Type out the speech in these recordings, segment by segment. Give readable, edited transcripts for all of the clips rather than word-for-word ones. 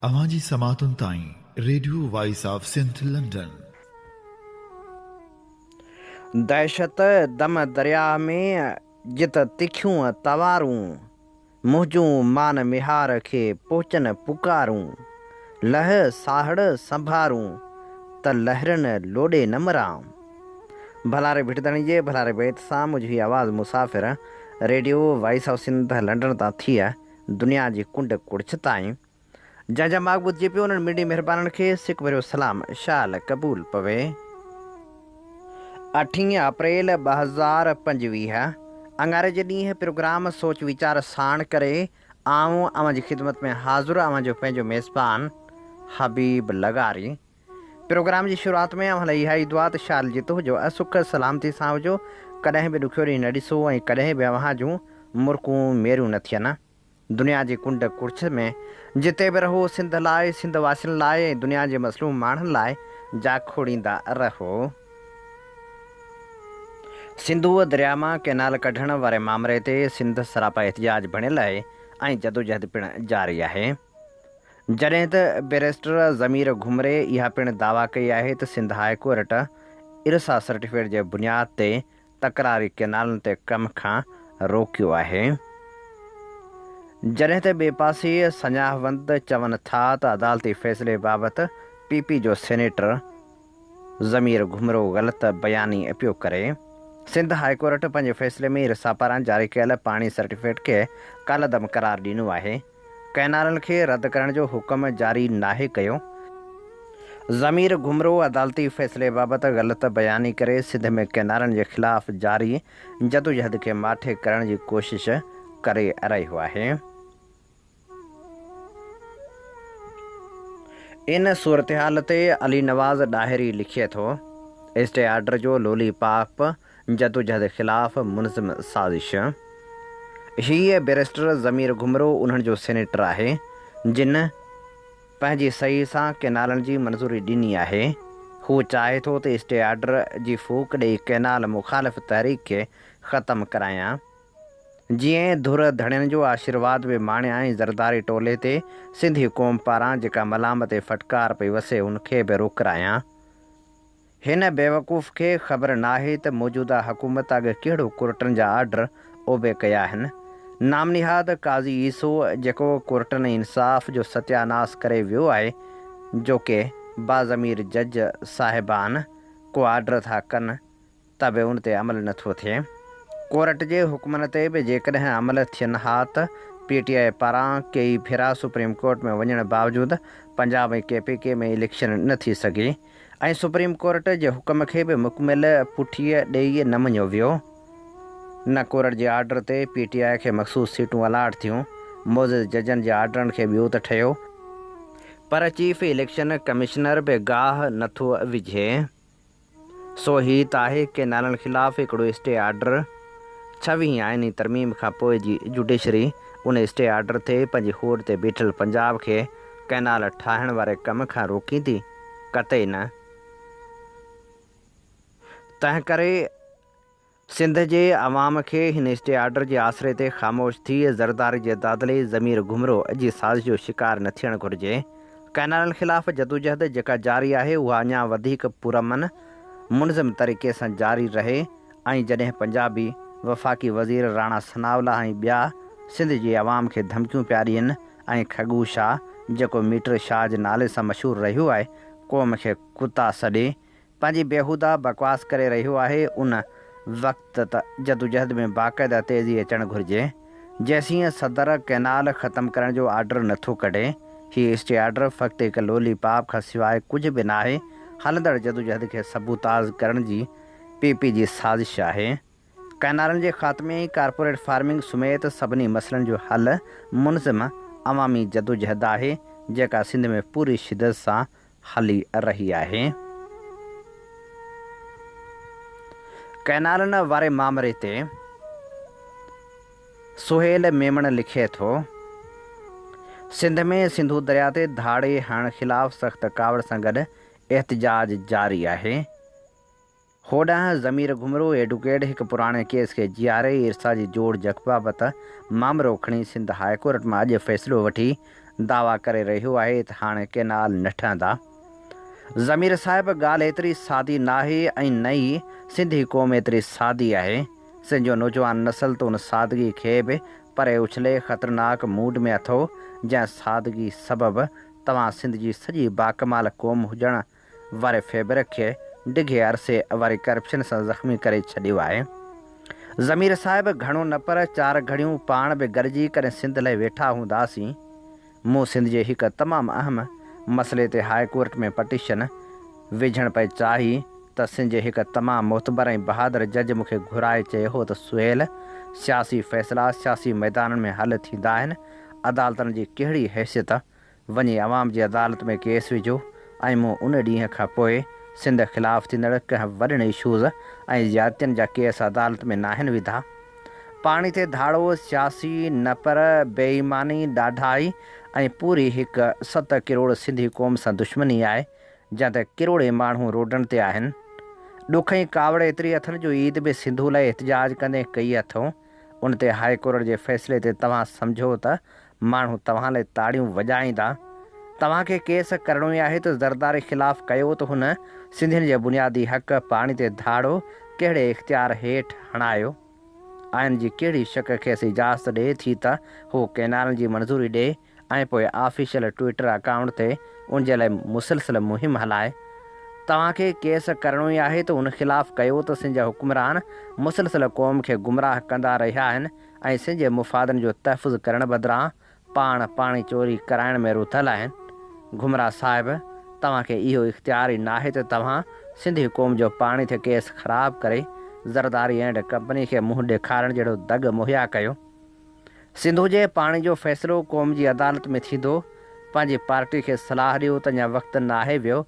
اوهان جي سماعتن تائين radio voice of Sindh London. دهشت دم درياء ۾ جت تکيون توارون، منهنجون مان ميهار کي پهچن پڪارون، لهه ساهڙ سنڀارون، ته لهرن لوڏي نه مران. ڀلاري ڀٽ ڌڻي جي ڀلاري بيت سان منهنجي هي آواز مسافر radio voice of Sindh London تان ٿي دنيا جي ڪنڊ ڪڙڇ تائين جنهن جا ماڳ ٻڌجي پيو انهن مڙني مهربانن کي سڪ ڀريو سلام شال قبول پوي. اٺين اپريل 2025 اڱاري جي ڏينهن پروگرام سوچ ويچار ساڻ ڪري آئون اوهان جي خدمت ۾ حاضر اوهان جو پنهنجو ميزبان حبيب لغاري. پروگرام جي شروعات ۾ اوهان لاء اها ئي دعا ته شال جت هجو ۽ سک سلامتي سان هجو، ڪڏهن به ڏکيو ڏينهن نه ڏسو ۽ ڪڏهن به اوهان جون مرڪون ميريون نه ٿين. دنيا جي ڪنڊ ڪڙڇ ۾ جتي به رهو سنڌ لاء، سنڌ واسين لاء ۽ دنيا جي مظلوم ماڻهن لاء جاکوڙيندا رهو. سنڌوء درياء مان ڪئنال ڪڍڻ واري مامري تي سنڌ سراپا احتجاج بڻيل آهي ۽ جدوجهد پڻ جاري آهي. جڏهن ته بئريسٽر ضمير گهمري اها پڻ دعويٰ ڪئي آهي ته Sindh high court IRSA certificate جي بنياد تي تڪراري ڪئنالن تي ڪم کان روڪيو آهي. جڏهن ته ٻئي پاسي سڃاهوند چون ٿا ته عدالتي فيصلي بابت پي پي جو سينيٽر ضمير گهمرو غلط بياني پيو ڪري. سنڌ هاء ڪورٽ پنهنجي فيصلي ۾ ارسا پاران جاري ڪيل پاڻي سرٽيفڪيٽ کي ڪالعدم قرار ڏنو آهي. ڪئنالن کي رد ڪرڻ جو حڪم جاري ناهي ڪيو. ضمير گهمرو عدالتي فيصلي بابت غلط بياني ڪري سنڌ ۾ ڪئنالن جي خلاف جاري جدوجهد کي ماٺي ڪرڻ جي ڪوشش ڪري رهيو آهي. ان صورتحال تي علي نواز ڏاهري لکي ٿو، اسٽي آرڊر جو لولي پاپ جدوجهد خلاف منظم سازش. هيء بئريسٽر ضمير گهمرو انهن جو سينيٽر آهي، جن پنهنجي صحيح سان ڪئنالن جي منظوري ڏني آهي. هو چاهي ٿو ته اسٽي آرڊر جي ڦوڪ ڏئي ڪئنال مخالف تحريڪ کي ختم ڪرايان. جيئن ڌر ڌڻين جو آشيرواد به ماڻيان ۽ زرداري ٽولي تي سنڌي قوم پاران جيڪا ملامت ۽ ڦٽڪار پئي وسي ان کي به روڪرايان. هن بيوقوف کي خبر ناهي ته موجوده حڪومت اڳ ڪهڙو ڪورٽن جا آرڊر اوبي ڪيا آهن. نام نهاد قاضي عيسو جيڪو ڪورٽن ۽ انصاف جو ستياناس ڪري ويو آهي جو ڪي باضمير جج صاحبان ڪو آرڊر ٿا ڪن ته به ان تي عمل نه ٿو ٿئي. ڪورٽ جي حڪمن تي به جيڪڏهن عمل ٿين ها ته پي ٽي آء پاران ڪيئي ڀيرا سپريم ڪورٽ ۾ وڃڻ باوجود پنجاب ۽ ڪي پي ڪي ۾ اليڪشن نه ٿي سگهي ۽ سپريم ڪورٽ جي حڪم کي به مڪمل پٺيء ڏيئي نه مڃيو ويو. نه ڪورٽ جي آرڊر تي پي ٽي آء کي مخصوص سيٽون الاٽ ٿيون، معزز ججن جي آرڊرن کي ٻيو ته ٺهيو پر چيف اليڪشن ڪمشنر به گاهه نه ٿو وجهي. سو هي ته آهي ڪئنالن خلاف هڪڙو اسٽي آرڊر. ڇويهين آئيني ترميم کان پوء جي جوڊيشري ان اسٽي آرڊر تي پنهنجي هوڏ تي بيٺل پنجاب کي ڪئنال ٺاهڻ واري ڪم کان روڪيندي؟ قطعي نه. تنهنڪري سنڌ جي عوام کي هن اسٽي آرڊر جي آسري تي خاموش ٿي زرداري جي دادلي ضمير گهمرو جي سازش جو شڪار نه ٿيڻ گهرجي. ڪئنالن خلاف جدوجهد جيڪا جاري آهي اها اڃا وڌيڪ پرامن منظم طريقي سان جاري رهي ۽ جڏهن پنجابي وفاقي وزير راڻا ثناء الله ۽ ٻيا سنڌ جي عوام کي ڌمڪيون پيا ڏين ۽ کڳو شاهه جيڪو ميٽر شاهه جي نالي سان مشهور رهيو آهي قوم کي ڪتا سڏي پنهنجي بيهوده بڪواس ڪري رهيو آهي ان وقت ته جدوجهد ۾ باقاعده تيزي اچڻ گهرجي. جيسين صدر ڪئنال ختم ڪرڻ جو آرڊر نه ٿو ڪڍي. هي اسٽي آرڊر فقط هڪ لولي پاپ کان سواء ڪجهه به ناهي، هلندڙ جدوجهد کي سبوتاز ڪرڻ جي پي پي جي سازش آهي. ڪئنالن جي خاتمي ۽ ڪارپوريٽ فارمنگ سميت سڀني مسئلن جو حل منظم عوامي جدوجهد آهي، جيڪا سنڌ ۾ پوري شدت سان هلي رهي آهي. ڪئنالن واري مامري تي سهيل ميمڻ لکي ٿو، سنڌ ۾ سنڌو درياء تي ڌاڙي هڻڻ خلاف سخت ڪاوڙ سان گڏ احتجاج جاري آهي. هوڏانهن ضمير گهمرو ايڊوڪيٽ هڪ پراڻي ڪيس کي جياري ارسا جي جوڙ جڪ بابت مامرو کڻي سنڌ هاء ڪورٽ مان اڄ فيصلو وٺي دعويٰ ڪري رهيو آهي ته هاڻي ڪينال نه ٺهندا. ضمير صاحب ڳالهه ايتري سادي ناهي ۽ نه ئي سنڌي قوم ايتري سادي آهي. سنڌ جو نوجوان نسل ته ان سادگي کي به پري اڇلي خطرناڪ موڊ ۾ اٿو جنهن سادگي سبب توهان سنڌ جي سڄي باڪمال قوم هجڻ واري فيبرڪ کي ڊگهي عرصي واري ڪرپشن سان زخمي ڪري ڇڏيو آهي. ضمير صاحب گهڻو نه پر چار گهڙيون پاڻ به گڏجي ڪڏهن سنڌ لئه ويٺا هونداسين. مون سنڌ جي هڪ تمام اهم مسئلي تي هاء ڪورٽ ۾ پٽيشن وجهڻ پئي چاهي ته سنڌ جي هڪ تمام معتبر ۽ بهادر جج مون کي گهرائي چيو هو ته سهيل، سياسي فيصلا سياسي ميدانن ۾ حل ٿيندا آهن، عدالتن جي ڪهڙي حيثيت؟ وڃي عوام جي عدالت ۾ ڪيس وجهو ۽ مون ان ڏينهن کان پوء سنڌ خلاف ٿيندڙ ڪنهن وڏن اشوز ۽ زيادتين جا ڪيس عدالت ۾ ناهن وڌا. پاڻي تي ڌاڙو، سياسي نه پر بي ايماني، ڏاڍائي ۽ پوري هڪ ست ڪروڙ سنڌي قوم سان دشمني آهي، جنهن تي ڪروڙين ماڻهو روڊن تي آهن. ڏک ۽ ڪاوڙ ايتري اٿن جو عيد به سنڌو لاء احتجاج ڪندي ڪئي اٿئون. ان تي هاء ڪورٽ جي فيصلي تي توهان سمجهو ته ماڻهو توهان لاء تاڙيون وڄائيندا. توهان کي ڪيس ڪرڻو ئي آهي ته زرداري خلاف ڪيو ته هن سنڌين جي بنيادي حق پاڻي تي ڌاڙو ڪهڙي اختيار هيٺ هڻايو؟ آئين جي ڪهڙي شق کيس اجازت ڏئي ٿي ته هو ڪئنالن جي منظوري ڏئي ۽ پوء آفيشل ٽوئٽر اڪائونٽ تي ان جي لاء مسلسل مهم هلائي؟ توهان کي ڪيس ڪرڻو ئي آهي ته ان خلاف ڪيو ته سنڌ جا حڪمران مسلسل قوم کي گمراهه ڪندا رهيا آهن ۽ سنڌ جي مفادن جو تحفظ ڪرڻ بدران پاڻ پاڻي چوري ڪرائڻ ۾ رڌل آهن. گهمرا صاحب توهان کي اهو اختيار ئي ناهي ته توهان سنڌي قوم جو پاڻي تي ڪيس خراب ڪري زرداري اينڊ ڪمپني کي منهن ڏيکارڻ جهڙو دڳ مهيا ڪيو. سنڌو جي پاڻي جو فيصلو قوم جي عدالت ۾ ٿيندو. پنهنجي پارٽي کي صلاح ڏيو ته اڃا وقت ناهي ويو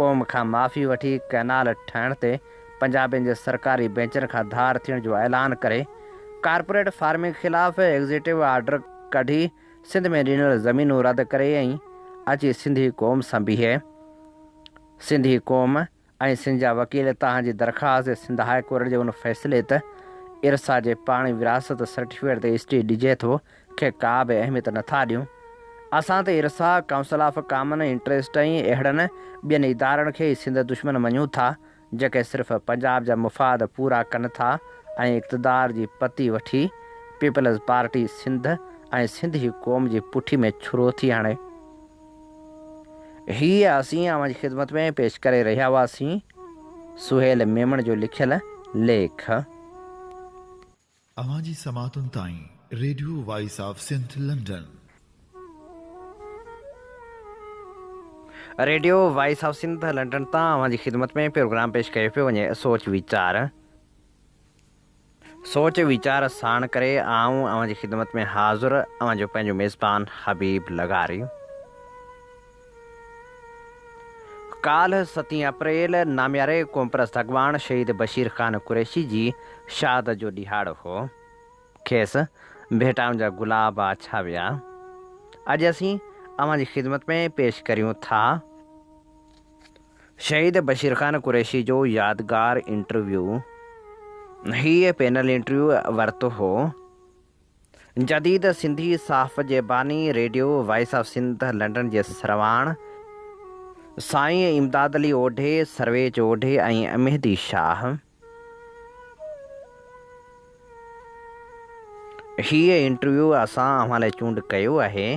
قوم کان معافي وٺي ڪئنال ٺاهڻ تي پنجابين جي سرڪاري بينچن کان ڌار ٿيڻ جو اعلان ڪري ڪارپوريٽ فارمنگ خلاف ايگزيڪيوٽو آرڊر ڪڍي سنڌ ۾ ڏنل زمينون رد ڪري ۽ اچي سنڌي قوم سان بيهي. سنڌي قوم ۽ سنڌ جا وڪيل توهان جي درخواست تي سنڌ هاء ڪورٽ جي ان فيصلي ته ارسا جي پاڻي وراثت سرٽيفڪيٽ تي اسٽي ڏجي ٿو کي ڪا به اهميت نٿا ڏيون. اسان ته IRSA, council of common interest ۽ اهڙن ٻين ادارن کي ئي سنڌ دشمن مڃون ٿا، جيڪي صرف پنجاب جا مفاد پورا ڪن ٿا ۽ اقتدار جي پتي وٺي پيپلز پارٽي سنڌ ۽ سنڌي قوم جي پٺي ۾ ڇرو ٿي هڻي. هيء اسين اوهان جي خدمت ۾ پيش ڪري رهيا هئاسين سهيل ميمڻ جو لکيل ليک. اوهان جي سماعتن تائين radio voice of Sindh London. Radio voice of Sindh London تان اوهان جي خدمت ۾ پروگرام پيش ڪيو پيو وڃي سوچ ويچار. سوچ ويچار ساڻ ڪري آئون اوهان جي خدمت ۾ حاضر اوهان جو پنهنجو ميزبان حبيب لغاري. ڪالهه ستين اپريل نامياري قومپرست اڳواڻ شهيد بشير خان قريشي جي شهادت جو ڏهاڙو هو. کيس ڀيٽائن جا گلاب آڇيا ويا. اڄ اسين اوهان جي خدمت ۾ پيش ڪريون ٿا. شهيد بشير خان قريشي جو يادگار انٽرويو. هيء پينل انٽرويو ورتو هو. جديد سنڌي صحافت جي باني radio voice of Sindh London جي سرواڻ سائين امداد علي اوڍي، سرويچ اوڍي ۽ مهدي شاهه. هيء انٽرويو اسان اوهان لاء چونڊ ڪيو آهي.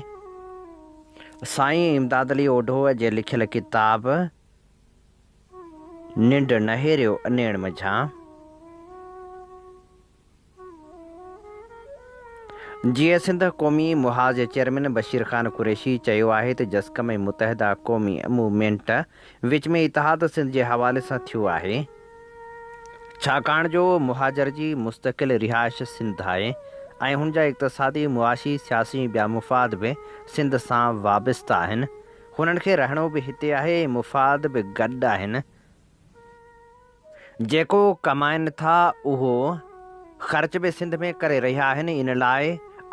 سائين امداد علي اوڍوء جي لکيل ڪتاب ننڊ نه هيريو نيڻ منجهان. جيئي سنڌ قومي محاذ جي چيئرمين بشير خان قريشي چيو آهي ته جسقم ۽ متحده قومي موومينٽ وچ ۾ اتحاد سنڌ جي حوالي سان ٿيو آهي، ڇاڪاڻ جو مهاجر جي مستقل رهائش سنڌ آهي ۽ هن جا اقتصادي، معاشي، سياسي ۽ ٻيا مفاد به سنڌ سان وابسته آهن، هنن کي رهڻو به هتي آهي ۽ مفاد به گڏ آهن. جيڪو ڪمائن ٿا اهو خرچ به سنڌ ۾ ڪري رهيا آهن ان لاء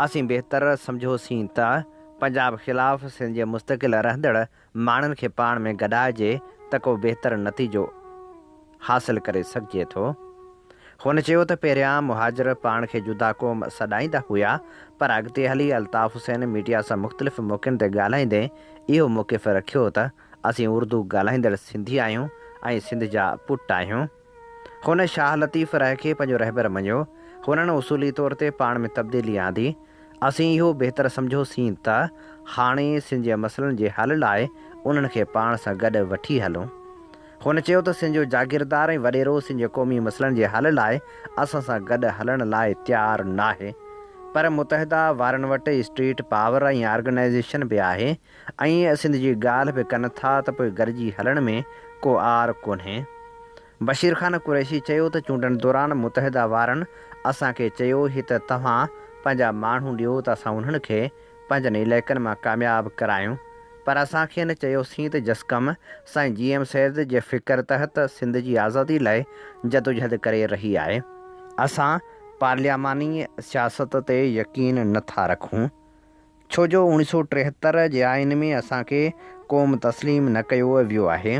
اسين بهتر سمجهوسين ته پنجاب خلاف سنڌ جي مستقل رهندڙ ماڻهن کي پاڻ ۾ گڏائجي ته ڪو بهتر نتيجو حاصل ڪري سگهجي ٿو. هن چيو ته پهريان مهاجر پاڻ کي جدا قوم سڏائيندا هيا پر اڳتي هلي الطاف حسين ميڊيا سان مختلف موقعن تي ڳالهائيندي اهو موقف رکيو ته اسين اردو ڳالهائيندڙ سنڌي آهيون ۽ سنڌ جا پٽ آهيون. هن شاهه لطيف رح کي پنهنجو رهبر مڃيو. هنن اصولي طور تي پاڻ ۾ تبديلي آندي. اسين اهو بهتر سمجهيوسين ته هاڻي سنڌ جي مسئلن جي حل لاء انهن کي پاڻ سان گڏ وٺي هلون. هن چيو ته سنڌ جو جاگيردار ۽ وڏيرو سنڌ جي قومي مسئلن جي حل لاء اسان سان گڏ هلڻ لاء تيار ناهي پر متحده وارن وٽ اسٽريٽ پاور ۽ آرگنائيزيشن به آهي ۽ سنڌ جي ڳالهه به ڪن ٿا ته پوء گڏجي هلڻ ۾ ڪو عار ڪونهي. بشير خان قريشي چيو ته چونڊن دوران متحده وارن اسان کي چيو هي ته توهان پنهنجا ماڻهو ڏيو ته اسان انهن کي پنهنجن علائقن مان ڪامياب ڪرايون پر اسان کين چيوسين ته جسقم سائين جي ايم سيد جي فڪر تحت سنڌ جي آزادي لاء جدوجهد ڪري رهي آهي. اسان پارلياماني سياست تي يقين نه ٿا رکون. ڇو جو 1973 جي آئين ۾ اسان کي قوم تسليم نه ڪيو ويو آهي.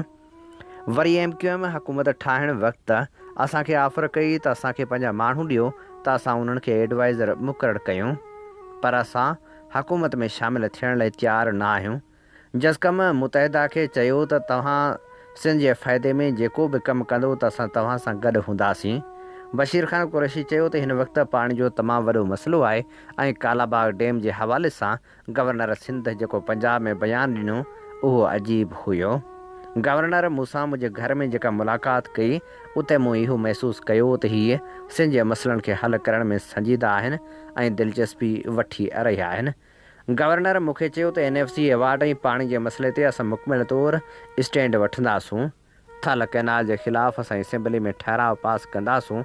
وري ايم ڪيو ايم حڪومت ٺاهڻ وقت اسان کي آفر ڪئي ته اسان کي پنهنجا ماڻهو ڏيو ته اسان انهن کي ايڊوائيزر مقرر ڪيون پر اسان حڪومت ۾ شامل ٿيڻ لاء تيار نه آهيون. جسقم متحده کي چيو ته توهان سنڌ جي فائدي ۾ جيڪو به ڪم ڪندو ته اسان توهان سان گڏ هونداسين. بشير خان قريشي چيو ته هن وقت پاڻي جو تمام وڏو مسئلو آهي ۽ ڪالاباغ ڊيم جي حوالي سان گورنر سنڌ جيڪو پنجاب ۾ بيان ڏنو اهو عجيب هيو. گورنر مون سان منهنجي گهر ۾ جيڪا ملاقات ڪئي اتي مون اهو محسوس ڪيو ته هي سنڌ جي مسئلن کي حل ڪرڻ ۾ سنجيده آهن ۽ دلچسپي وٺي رهيا آهن. گورنر مون کي چيو ته اين ايف سي ايوارڊ ۽ پاڻي جي مسئلي تي اسان مڪمل طور اسٽينڊ وٺنداسون. ٿل ڪئنال جي خلاف اسان اسيمبلي ۾ ٺهراء پاس ڪنداسون.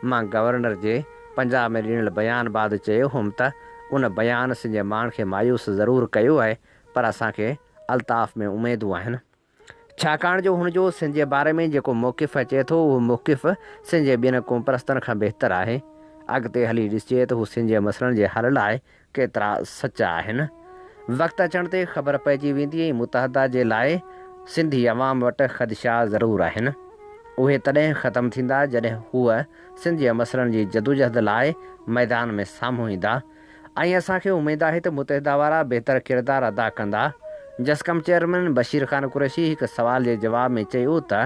مان گورنر جي پنجاب ۾ ڏنل بيان بعد چيو هوم ته ان بيان سنڌ جي ماڻهن کي مايوس ضرور ڪيو آهي پر اسان کي الطاف ۾ اميدون آهن. ڇاڪاڻ جو هن جو سنڌ جي باري ۾ جيڪو موقف اچي ٿو اهو موقف سنڌ جي ٻين قومپرستن کان بهتر آهي. اڳتي هلي ڏسجي ته هو سنڌ جي مسئلن جي حل لاء ڪيترا سچا آهن. وقت اچڻ تي خبر پئجي ويندي ۽ متحده جي لاء سنڌي عوام وٽ خدشا ضرور آهن. اهي تڏهن ختم ٿيندا جڏهن هو سنڌ جي مسئلن جي جدوجهد لاء ميدان ۾ سامهون ايندا. ۽ اسان کي اميد آهي ته متحده وارا بهتر ڪردار ادا ڪندا. جسقم چيئرمين بشير خان قريشي هڪ سوال جي جواب ۾ چيو ته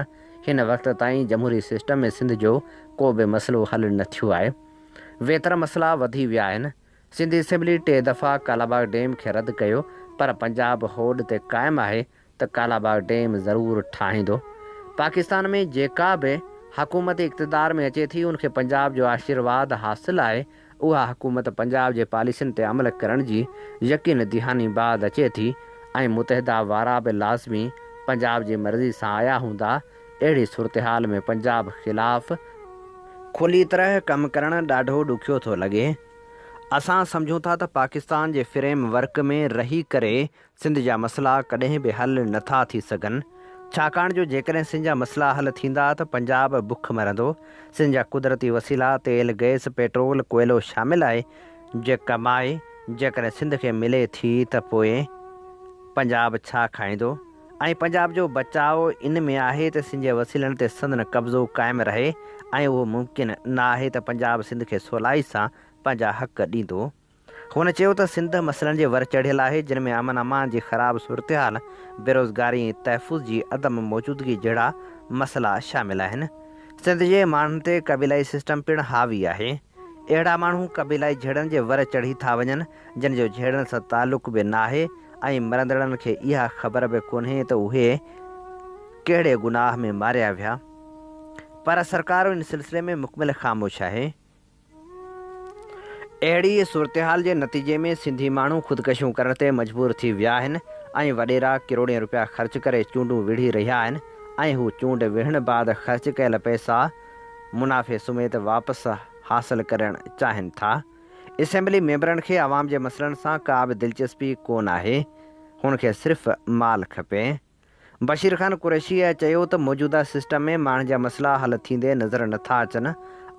هن وقت تائين جمهوري سسٽم ۾ سنڌ جو ڪو به مسئلو حل نه ٿيو آهي. ويتر مسئلا وڌي ويا آهن. سنڌ اسيمبلي ٽي دفعا ڪالاباغ ڊيم کي رد ڪيو پر پنجاب هوڏ تي قائم آهي ته ڪالاباغ ڊيم ضرور ٺاهيندو. پاڪستان ۾ جيڪا به حڪومت اقتدار ۾ اچي ٿي ان کي پنجاب جو آشيرواد حاصل آهي، اها حڪومت پنجاب جي پاليسين تي عمل ڪرڻ جي يقين دهاني بعد اچي ٿي ۽ متحده وارا به لازمي پنجاب جي مرضي سان آيا هوندا، اهڙي صورتحال ۾ پنجاب خلاف کلي طرح ڪم ڪرڻ ڏاڍو ڏکيو ٿو لڳي. اسان سمجهون ٿا ته پاڪستان جي فريم ورڪ ۾ رهي ڪري سنڌ جا مسئلا ڪڏهن به حل نه ٿا ٿي سگهن، ڇاڪاڻ جو جيڪڏهن سنڌ جا مسئلا حل ٿيندا ته پنجاب بک مرندو، سنڌ جا قدرتي وسيلا تيل، گئس، پيٽرول، ڪوئلو شامل آهي، جي ڪمائي جيڪڏهن سنڌ کي ملي ٿي ته پوء پنجاب ڇا کائيندو ۽ پنجاب جو بچاء ان ۾ آهي ته سنڌ جي وسيلن تي سندن قبضو قائم رهي ۽ اهو ممڪن نه آهي ته پنجاب سنڌ کي سولائي سان پنهنجا حق ڏيندو. هن چيو ته سنڌ مسئلن جي ور چڙهيل آهي جن ۾ امن امان جي خراب صورتحال، بيروزگاري ۽ تحفظ جي عدم موجودگي جهڙا مسئلا شامل آهن. سنڌ جي ماڻهن تي قبيلائي سسٽم پڻ حاوي آهي. اهڙا ماڻهو قبيلائي جهيڙن جي ور چڙهي ٿا وڃن جن جو جهيڙن سان تعلق به ناهي ۽ مرندڙن کي اها خبر به ڪونهي ته اهي ڪهڙي گناهه ۾ ماريا ويا. پر سرڪار ان سلسلي ۾ مڪمل خاموش آهي. اهڙيء صورتحال جي نتيجي ۾ سنڌي ماڻهو خودڪشيون ڪرڻ تي مجبور ٿي ويا آهن ۽ وڏيرا ڪروڙين رپيا خرچ ڪري چونڊون وڙهي رهيا آهن ۽ هو چونڊ وڙهڻ بعد خرچ ڪيل پئسا منافعي سميت واپس حاصل ڪرڻ چاهين ٿا. اسيمبلي ميمبرن کي عوام جي مسئلن سان ڪا به دلچسپي ڪونه آهي، هن کي صرف مال کپي. بشير خان قريشيء چيو ته موجوده سسٽم ۾ ماڻهن جا مسئلا حل ٿيندي نظر نه ٿا اچن،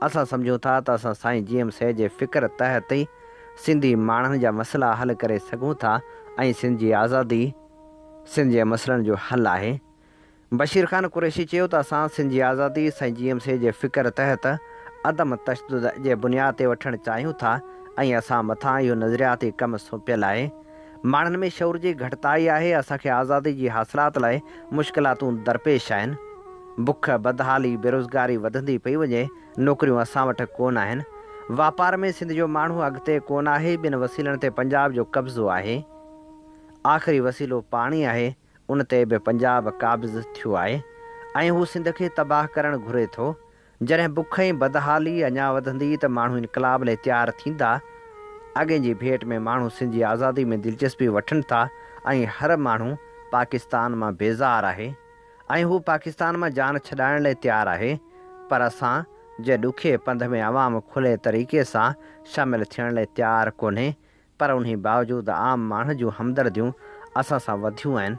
اسان سمجهون ٿا ته اسان سائين جي ايم سيد جي فڪر تحت ئي سنڌي ماڻهن جا مسئلا حل ڪري سگهون ٿا ۽ سنڌ جي آزادي سنڌ جي مسئلن جو حل آهي. بشير خان قريشي چيو ته اسان سنڌ جي آزادي سائين جي ايم سيد جي فڪر تحت عدم تشدد جي بنياد تي وٺڻ چاهيون ٿا ۽ اسان مٿان اهو نظرياتي ڪم سونپيل آهي. ماڻهن ۾ شعور جي گهٽتائي آهي، اسان کي آزادي جي حاصلات لاء مشڪلاتون درپيش آهن. بک، بدحالي، بيروزگاري وڌندي پئي وڃي، نوڪريون اسان وٽ ڪونه آهن. واپار ۾ سنڌ جو ماڻهو اڳتي ڪونه آهي، ٻين وسيلن تي پنجاب جو قبضو آهي. آخري وسيلو پاڻي آهي، ان تي به پنجاب قابض ٿيو آهي ۽ هو سنڌ کي تباهه ڪرڻ گهري ٿو. جڏهن بک ۽ بدحالي اڃا وڌندي ته ماڻهو انقلاب لئه تيار ٿيندا. اڳئين جي ڀيٽ ۾ ماڻهو سنڌ جي آزادي ۾ دلچسپي وٺن ٿا ۽ هر ماڻهو پاڪستان مان بيزار آهي ۽ هو پاڪستان مان جان ڇڏائڻ لئه تيار آهي پر اسان جي ڏکئي پنڌ ۾ عوام کلئي طريقي سان شامل ٿيڻ لئه تيار ڪونهي پر انهي باوجود عام ماڻهن جون همدرديون اسان سان وڌيون آهن.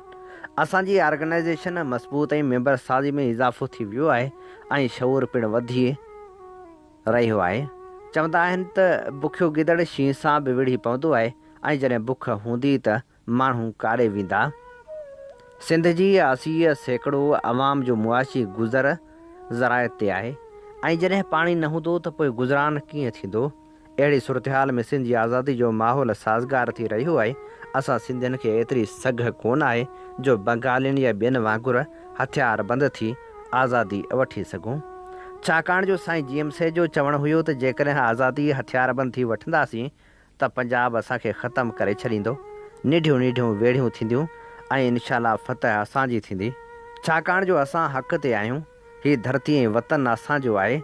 اسان جي آرگنائيزيشن مضبوط ۽ ميمبر سازي ۾ اضافو ٿي ويو آهي ۽ شعور پڻ وڌي رهيو آهي. چوندا آهن ته بکيو گدڙ شينهن سان به وڙهي پوندو آهي ۽ جڏهن بک هوندي ته ماڻهو ڪاڏي ويندا؟ سنڌ جي 80% عوام جو معاشي گذر زراعت تي آهي ۽ جڏهن پاڻي نه هوندو ته پوء گذران ڪيئن ٿيندو؟ اهڙي صورتحال ۾ سنڌ جي آزادي جو ماحول سازگار ٿي رهيو آهي. اسان سنڌين کي ايتري سگهه ڪونه آهي جو بنگالين يا ٻين وانگر هٿيار بند ٿي آزادي وٺي سگهون. ڇاڪاڻ جو سائين جي ايم سيد جو چوڻ هيو ته جيڪڏهن آزادي هٿياربند ٿي وٺنداسين ته پنجاب اسان کي ختم ڪري ڇڏيندو، ننڍيون ننڍيون ويڙهيون ٿينديون ۽ انشاء الله فتح اسان جي ٿيندي. ڇاڪاڻ جو اسان حق تي آهيون، هي ڌرتي ۽ وطن اسان جو آهي،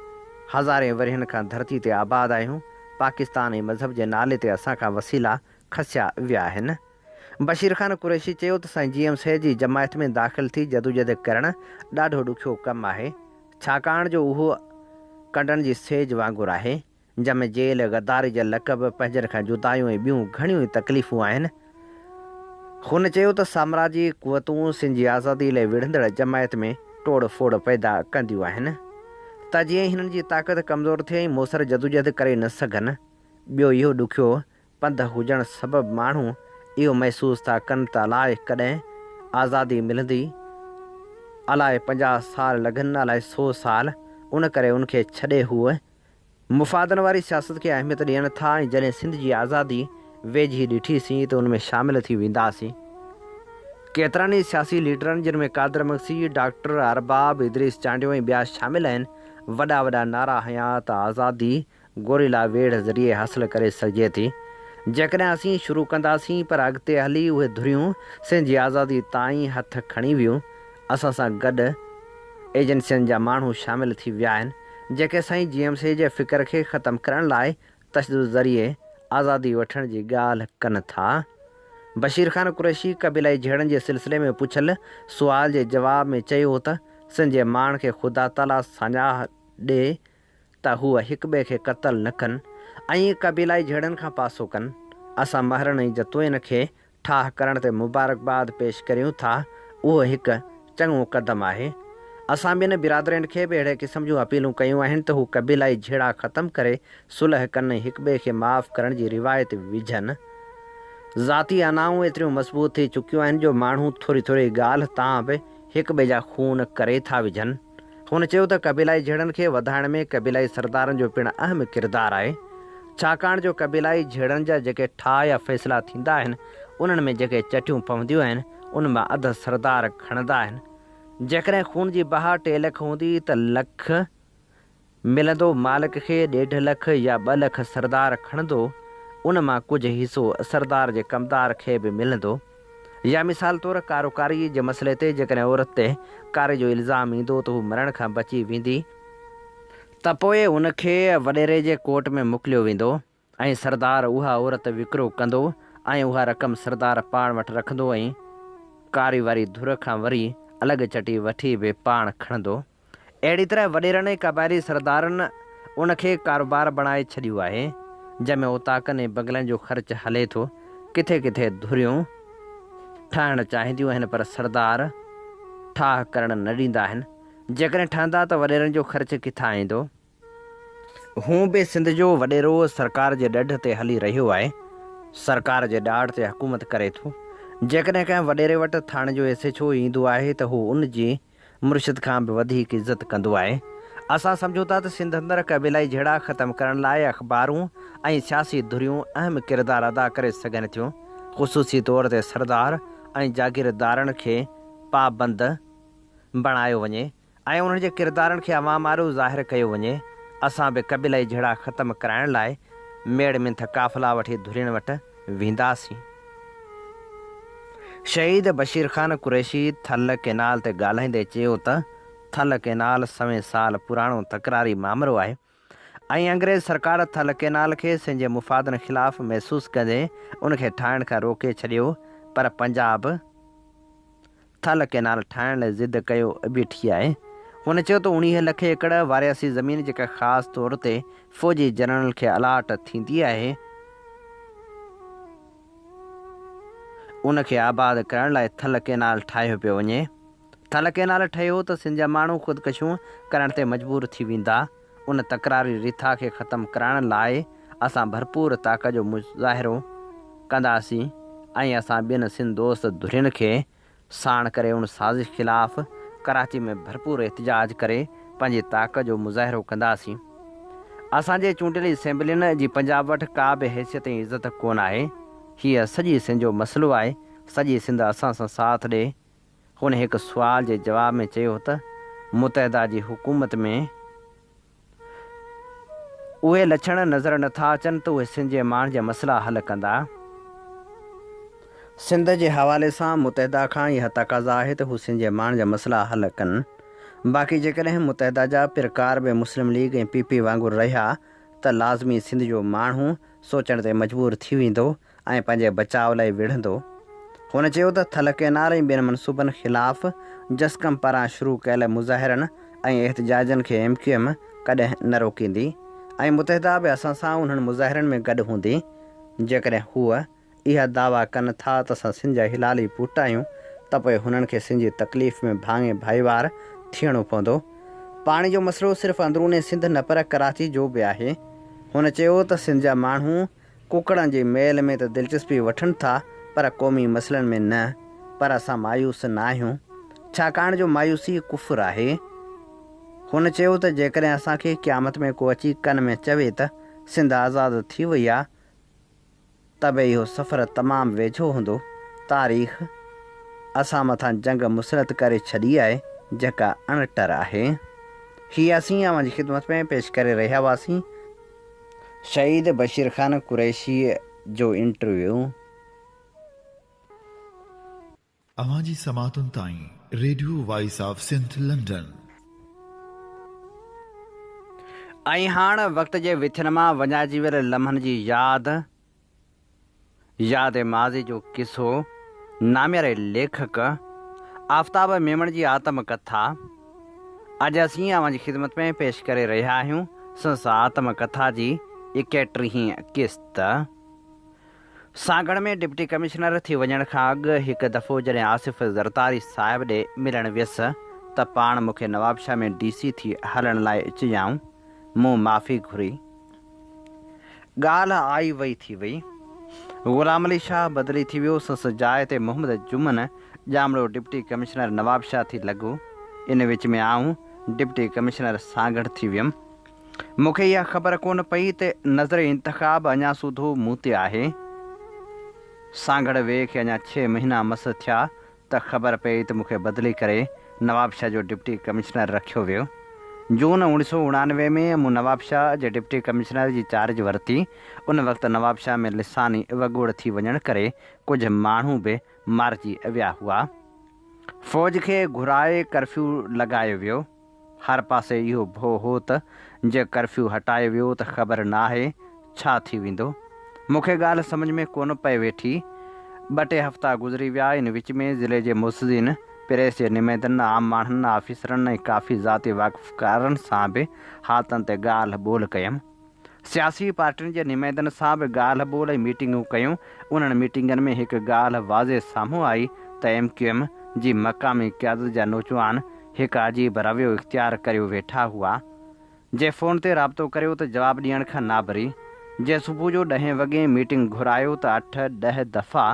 هزارين ورهين کان ڌرتي تي آباد آهيون، پاڪستان ۽ مذهب جي نالي تي اسان کان وسيلا کسيا ويا آهن. بشير خان قريشي چيو ته سائين جي ايم سيد جي جماعت ۾ داخل ٿي جدوجهد ڪرڻ ڏاڍو ڏکيو ڪم آهي، ڇاڪاڻ جو اهو ڪنڊن جي سيج وانگر آهي، جنهن ۾ جيل، غداري جا لقب، پنهنجن کان جدايون ۽ ٻيون گهڻيون ئي تڪليفون آهن. هن چيو ته سامراجي قوتون سنڌ جي آزادي لئه وڙهندڙ جماعت ۾ ٽوڙ ڦوڙ پيدا ڪنديون آهن ته جيئن هنن جي طاقت ڪمزور ٿئي ۽ موثر جدوجهد ڪري نه سگهن. ٻيو اهو ڏکيو پنڌ هجڻ سبب ماڻهو اهو محسوس ٿا ڪن ته الاء ڪڏهن آزادي ملندي، الاء 50 سال لڳن، الاء سو سال، ان ڪري ان کي ڇڏي هو مفادن واري سياست کي اهميت ڏين ٿا ۽ جڏهن سنڌ جي آزادي ويجهي ڏٺي سين ته ان ۾ شامل ٿي وينداسين. ڪيترن ئي سياسي ليڊرن جن ۾ قادر مگسي، ڊاڪٽر ارباب، ادريس چانڊيو ۽ ٻيا شامل آهن وڏا وڏا نعرا هنيا ته آزادي گوريلا ويڙهه ذريعي حاصل ڪري سگهجي ٿي جيڪڏهن اسين شروع ڪنداسين پر اڳتي هلي اهي ڌريون سنڌ جي آزادي تائين هٿ کڻي ويون اسان سان گڏ ايجنسين جا ماڻهو شامل ٿي ويا آهن، جيڪي سائين جي ايم سيد جي فڪر کي ختم ڪرڻ لاء تشدد ذريعي آزادي وٺڻ جي ڳالهه ڪن ٿا. بشير خان قريشي قبيلائي جهيڙن جي سلسلي ۾ پڇيل سوال جي جواب ۾ چيو ته سنڌ جي ماڻهن کي خدا تعاليٰ ساڃاهه ڏي ته هو هڪٻئي کي قتل نه ڪن ۽ قبيلائي جهيڙن کان پاسو ڪن. اسان مهرن ۽ جتوئين کي ٺاهه ڪرڻ تي مبارڪباد پيش ڪريون ٿا، اهو هڪ چڱو قدم آهي. اسان ٻين برادرين کي به اهڙي قسم جون اپيلون ڪيون آهن ته هو قبيلائي جهيڙا ختم ڪري صلح ڪن ۽ هڪٻئي کي معاف ڪرڻ جي روايت وجهن. ذاتي انائون ايتريون مضبوط ٿي چڪيون آهن جو ماڻهو ٿوري ٿوري ڳالهه تان به هڪٻئي جا خون ڪري ٿا وجهن. هن چيو ته قبيلائي جهيڙن کي وڌائڻ ۾ قبيلائي سردارن جو پڻ اهم ڪردار آهي، ڇاڪاڻ جو قبيلائي جهيڙن جا جيڪي ٺاهه يا فيصلا ٿيندا آهن، انهن ۾ جيڪي چٽيون پونديون آهن، ان مان اڌ سردار کڻندا آهن. جيڪڏهن خون جي بها 3 لک هوندي ته لک ملندو مالڪ کي ڏيڍ لک يا 2 لک سردار کڻندو، ان مان ڪجهه حصو سردار جي ڪمدار کي به ملندو. يا مثال طور ڪاروڪاري جي مسئلي تي جيڪڏهن عورت تي ڪاري جو الزام ايندو ته هو مرڻ کان بچي ويندي، ته پوء ان کي وڏيري جي ڪورٽ ۾ موڪليو ويندو ۽ سردار اها عورت وڪرو ڪندو ۽ اها رقم سردار پاڻ وٽ رکندو ۽ ڪاري واري ڌر کان وري الڳ چٽي وٺي به پاڻ کڻندو. اهڙي طرح وڏيرن ۽ قبائلي سردارن ان کي ڪاروبار بڻائي ڇڏيو آهي، جنهن ۾ اوطاقن ۽ بنگلن جو خرچ هلي ٿو. ڪٿي ڪٿي ڌريون ٺاهڻ چاهينديون آهن پر سردار ٺاهه ڪرڻ نه ڏيندا آهن. جيڪڏهن ٺهندا ته وڏيرن جو خرچ ڪٿان ايندو؟ هونء به سنڌ جو وڏيرو سرڪار جي ڏڍ تي هلي رهيو آهي. سرڪار جي ڏاڍ تي حڪومت ڪري ٿو. جيڪڏهن ڪنهن وڏيري وٽ ٿاڻي جو ايس ايڇ او ايندو آهي ته هو ان جي مرشد کان به وڌيڪ عزت ڪندو آهي. اسان سمجهون ٿا ته سنڌ اندر قبيلائي جهيڙا ختم ڪرڻ لاء اخبارون ۽ سياسي ڌريون اهم ڪردار ادا ڪري سگهن ٿيون، خصوصي طور تي سردار ۽ جاگيردارن کي پابند بڻايو وڃي ۽ انهن جي ڪردارن کي عوام آڏو ظاهر ڪيو وڃي. اسان به قبيلائي جهيڙا ختم ڪرائڻ لاء ميڙ منٿ قافلا وٺي ڌرين وٽ وينداسين. شهيد بشير خان قريشي ٿل ڪينال تي ڳالهائيندي چيو ته ٿل ڪينال سوين سال پراڻو تڪراري مامرو آهي ۽ انگريز سرڪار ٿل ڪينال کي سنڌ جي مفادن خلاف محسوس ڪندي ان کي ٺاهڻ کان روڪي ڇڏيو پر پنجاب ٿل ڪينال ٺاهڻ لاء ضد ڪيو بيٺي آهي. هن چيو ته 19 لک ايڪڙ وارياسي زمين جيڪا خاص طور تي فوجي جنرلن کي الاٽ ٿيندي آهي، ان کي آباد ڪرڻ لاء ٿل ڪينال ٺاهيو پيو وڃي. ٿل ڪينال ٺهيو ته سنڌ جا ماڻهو خودڪشيون ڪرڻ تي مجبور ٿي ويندا. ان تڪراري رٿا کي ختم ڪرائڻ لاء اسان ڀرپور طاقت جو مظاهرو ڪنداسين ۽ اسان ٻين سنڌ دوست ڌرين کي ساڻ ڪري ان سازش خلاف ڪراچي ۾ ڀرپور احتجاج ڪري پنهنجي طاقت جو مظاهرو ڪنداسين. اسان جي چونڊيل اسيمبلين جي پنجاب وٽ ڪا به حيثيت ۽ عزت ڪونه آهي. هيء سڄي سنڌ جو مسئلو آهي، سڄي سنڌ اسان سان ساٿ ڏي. هن هڪ سوال جي جواب ۾ چيو ته متحده جي حڪومت ۾ اهي لڇڻ نظر نه ٿا اچن ته اهي سنڌ جي ماڻهن جا مسئلا حل ڪندا. سنڌ جي حوالي سان متحده کان اها تقاضا آهي ته هو سنڌ جي ماڻهن جا مسئلا حل ڪن. باقي جيڪڏهن متحده جا پرڪار به مسلم ليگ ۽ پي پي وانگر رهيا ته لازمي سنڌ جو ماڻهو سوچڻ تي مجبور ٿي ويندو ۽ پنهنجي بچاء لاء وڙهندو. هن چيو ته ٿل ڪئنال ۽ ٻين منصوبن خلاف جسقم پاران شروع ڪيل مظاهرن ۽ احتجاجن کي ايم ڪيو ايم ڪڏهن نه روڪيندي ۽ متحده به اسان سان انهن مظاهرن ۾ گڏ هوندي. جيڪڏهن هو اها دعويٰ ڪن ٿا ته اسان سنڌ جا هلالي پوٽا آهيون ته پوء هنن کي سنڌ جي تڪليف ۾ ڀاڱي ڀائيوار ٿيڻو پوندو. پاڻي جو مسئلو صرف اندرون سنڌ نه پر ڪراچي جو به آهي. هن چيو ته سنڌ جا ماڻهو ڪڪڙن جي ميل ۾ ته دلچسپي وٺن ٿا پر قومي مسئلن ۾ نه، پر اسان مايوس ناهيون، ڇاڪاڻ جو مايوسي ڪفر آهي. هن چيو ته جيڪڏهن اسان کي قيامت ۾ ڪو اچي ڪن ۾ چوي ته سنڌ آزاد ٿي وئي آ ته به اهو سفر تمام ويجهو هوندو، تاريخ اسان مٿان جنگ مسلط ڪري ڇڏي آهي جيڪا اڻٽر آهي. هي اسين اوهان جي خدمت ۾ پيش ڪري رهيا هئاسين. شهيد بشير خان قريشيء جو انٽرويو. اوهان جي سماعتن تائين radio voice of Sindh London. ۽ هاڻ وقت جي وٿين مان وڃائجي ويل لمحن جي ياد، ياد ماضي جو قصو، نامياري ليکڪ آفتاب ميمڻ جي آتم ڪٿا اڄ اسين اوهان جي خدمت ۾ پيش ڪري رهيا آهيون سندس آتم ڪٿا جي ايڪيٽيهين قسط. سانگهڙ ۾ ڊپٽي ڪمشنر ٿي وڃڻ کان اڳ هڪ دفعو جڏهن آصف زرداري صاحب ڏي ملڻ ويس ته پاڻ مون کي نوابشاهه ۾ ڊي سي ٿي هلڻ لاء چيائون. مون معافي گهري. ڳالهه آئي وئي ٿي وئي. غلام علي شاهه بدلي ٿي ويو، سندس جاء تي محمد جمن ڄامڙو ڊپٽي ڪمشنر نوابشاهه ٿي لڳو. ان وچ ۾ آئون ڊپٽي ڪمشنر سانگهڙ ٿي ويم. مون کي اها خبر ڪونه پئي ته نظر انتخاب اڃا سوڌو مون تي آهي. سانگهڙ ويء کي اڃا ڇهه مهينا مس ٿيا ته خبر پيئي ته مون کي بدلي ڪري نوابشاهه جو ڊپٽي ڪمشنر رکيو ويو. جون 1999 ۾ مون نوابشاهه جي ڊپٽي ڪمشنر جي چارج ورتي. ان وقت نوابشاهه ۾ لساني وڳوڙ ٿي وڃڻ ڪري ڪجهه ماڻهو به مارجي ويا هئا. فوج کي گهرائي ڪرفيو لڳايو ويو. هر پاسي اهو ڀؤ هو ته جي ڪرفيو هٽايو ويو ته خبر ناهي ڇا ٿي ويندو. مون کي ڳالهه سمجهه ۾ ڪونه پئي ويٺي. ٻه ٽي هفتا گذري ويا. ان وچ ۾ ضلعي جي معززين، پريس جي نمائندن، عام ماڻهن، آفيسرن ۽ ڪافي ذاتي واقفڪارن سان به حالتن تي ڳالهه ٻولهه ڪيم. سياسي پارٽين جي نمائندن سان به ڳالهه ٻولهه ۽ ميٽنگون ڪيون. انهن ميٽنگن ۾ هڪ ڳالهه واضح سامهون آئي ته ايم ڪيو ايم جي مقامي قيادت جا نوجوان هڪ عجيب رويو اختيار ڪريو ويٺا هئا. جي فون تي رابطو ڪريو ته جواب ڏيڻ کان نابري. جي صبح جو ڏهين وڳين ميٽنگ گهرايو ته اٺ، ڏهه دفعا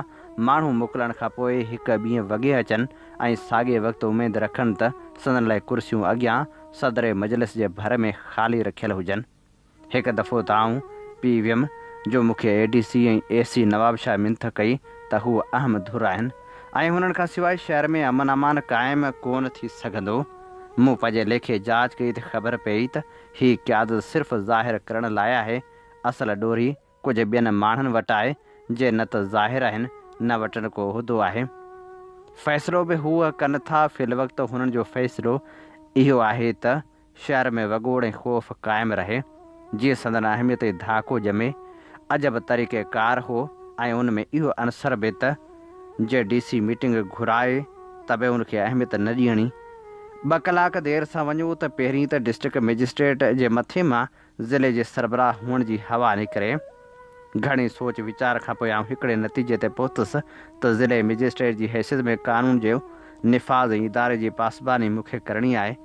ماڻهو موڪلڻ کان پوء هڪ ٻين وڳي اچن ۽ ساڳئي وقت اميد رکن ته سندن لاء ڪرسيون اڳيان صدر مجلس جي ڀر ۾ خالي رکيل هجن. هڪ دفعو ته آئون پي ويم جو مون کي A D C ۽ A C Nawabshah منٿ ڪئي ته هو اهم ڌر آهن ۽ هنن کان سواء شهر ۾ امن امان قائم ڪونه ٿي سگهندو. مون پنهنجي ليکي جاچ ڪئي ته خبر پيئي ته هي قيادت صرف ظاهر ڪرڻ لاء آهي، اصل ڏوري ڪجهه ٻين ماڻهن وٽ آهي، جي نه ته ظاهر آهن نه وٽن ڪو عهدو آهي. فيصلو به هو ڪن ٿا، في الوقت هنن جو فيصلو اهو آهي ته شهر ۾ وڳوڙ ۽ خوف قائم رهي، جيئن سندن اهميت تي ڌاڪو ڄمي. عجب طريقه ڪار هو ۽ ان ۾ اهو عنصر به ته جي ڊي سي ميٽنگ گهرائي ته به ان کي اهميت نه ڏيڻي. ٻه ڪلاڪ دير سان وڃو ته پهرين ته ڊسٽرڪٽ مئجسٽريٽ جي مٿي مان ضلعي جي سربراهه هئڻ جي هوا نڪري. گهڻي سوچ ويچار کان پوء آئون هڪڙي نتيجي تي پهتس ته ضلعي مئجسٽريٽ جي حيثيت ۾ قانون جو نفاذ ۽ اداري جي پاسباني مون کي ڪرڻي آهي.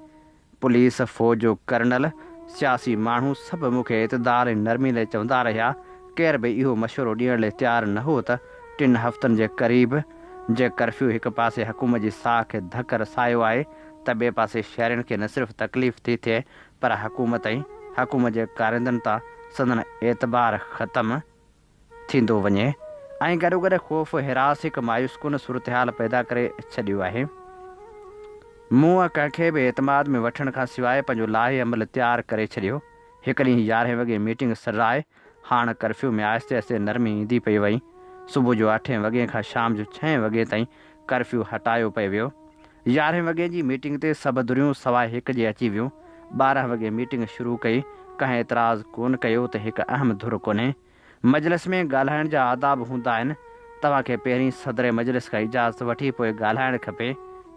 پوليس، فوج جو ڪرنل، سياسي ماڻهو سڀ مون کي اعتدال ۽ نرمي لئه چوندا رهيا. ڪير به اهو مشورو ڏيڻ لئه تيار نه هو ته ٽن هفتن جي قريب جي ڪرفيو هڪ پاسي حڪومت جي ساهه کي ڌڪ رسايو آهي ته ٻئي پاسي شهرين کي نه صرف تڪليف ٿي ٿئي پر حڪومت ۽ حڪومت جي ڪارندن تان سندن اعتبار ختم ٿيندو وڃي ۽ گڏوگڏ خوف هراس هڪ مايوس ڪن صورتحال پيدا ڪري ڇڏيو آهي. مون ڪنهن کي به اعتماد ۾ وٺڻ کان سواء پنهنجو لائحه عمل تيار ڪري ڇڏيو. هڪ ڏينهن يارهين وڳي ميٽنگ سڏرائي هاڻ ڪرفيو ۾ آهستي آهستي نرمي ايندي پئي وئي. صبح جو اٺين وڳي کان شام جو ڇهين وڳي تائين ڪرفيو هٽايو پئي ويو. يارهين وڳي جي ميٽنگ تي سڀ ڌريون سواء هڪ جي اچي ويون. 12 وڳي ميٽنگ شروع ڪئي. ڪنهن اعتراض ڪونه ڪيو ته هڪ اهم ڌر ڪونهي. مجلس ۾ ڳالهائڻ جا آداب هوندا آهن. توهان کي پهرين صدر مجلس کان اجازت وٺي پوء ڳالهائڻ کپي.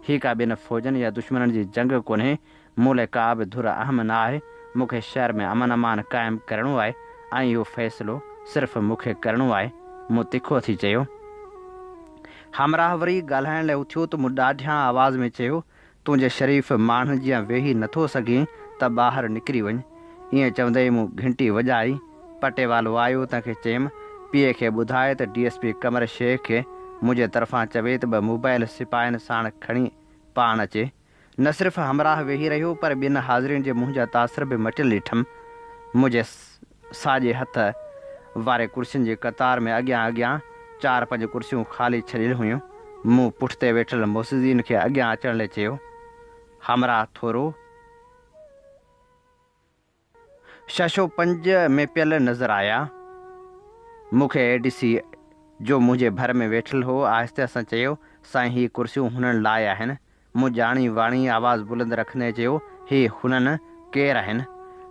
هي ڪا ٻين فوجن يا دشمنن جي جنگ ڪونهي. مون لاء ڪا به ڌر اهم نه آهي. مون کي شهر ۾ امن امان قائم ڪرڻو آهي ۽ اهو فيصلو صرف مون کي ڪرڻو آهي. مون تکو ٿي چيو. همراهه وري ڳالهائڻ لاء اٿيو ته مون ڏاڍيان آواز ۾ چيو، تون جي شريف ماڻهن جيان ويهي نٿو سگهين ته ٻاهر نڪري وڃ. ائين چوندي ئي مون گهنٽي وڄائي. پٽيوالو آيو تنهن کي چيم، پي اي کي ٻڌاء ته D S P Qamar Shaikh کي منهنجي طرفان چوي ته ٻه موبائل سپاهين ساڻ کڻي پاڻ اچي. نه صرف همراهه ويهي رهيو پر ٻين حاضرين جي منهن جا تاثر به مٽيل ڏٺم. منهنجي ساڄي هٿ واري ڪرسين جي قطار ۾ اڳيان اڳيان چار پنج ڪرسيون خالي ڇڏيل هيون. مون پٺتي ويٺل معززين کي اڳيان اچڻ لئه چيو. همراهه ٿورو. ششو پنج ۾ پيل نظر آيا. مون کي اي ڊي سي، جو منهنجي ڀر ۾ ويٺل هو، آهستي سان چيو، سائين هي ڪرسيون هنن لاء آهن. مون ڄاڻي واڻي آواز بلند رکندي چيو، هي هنن ڪير آهن؟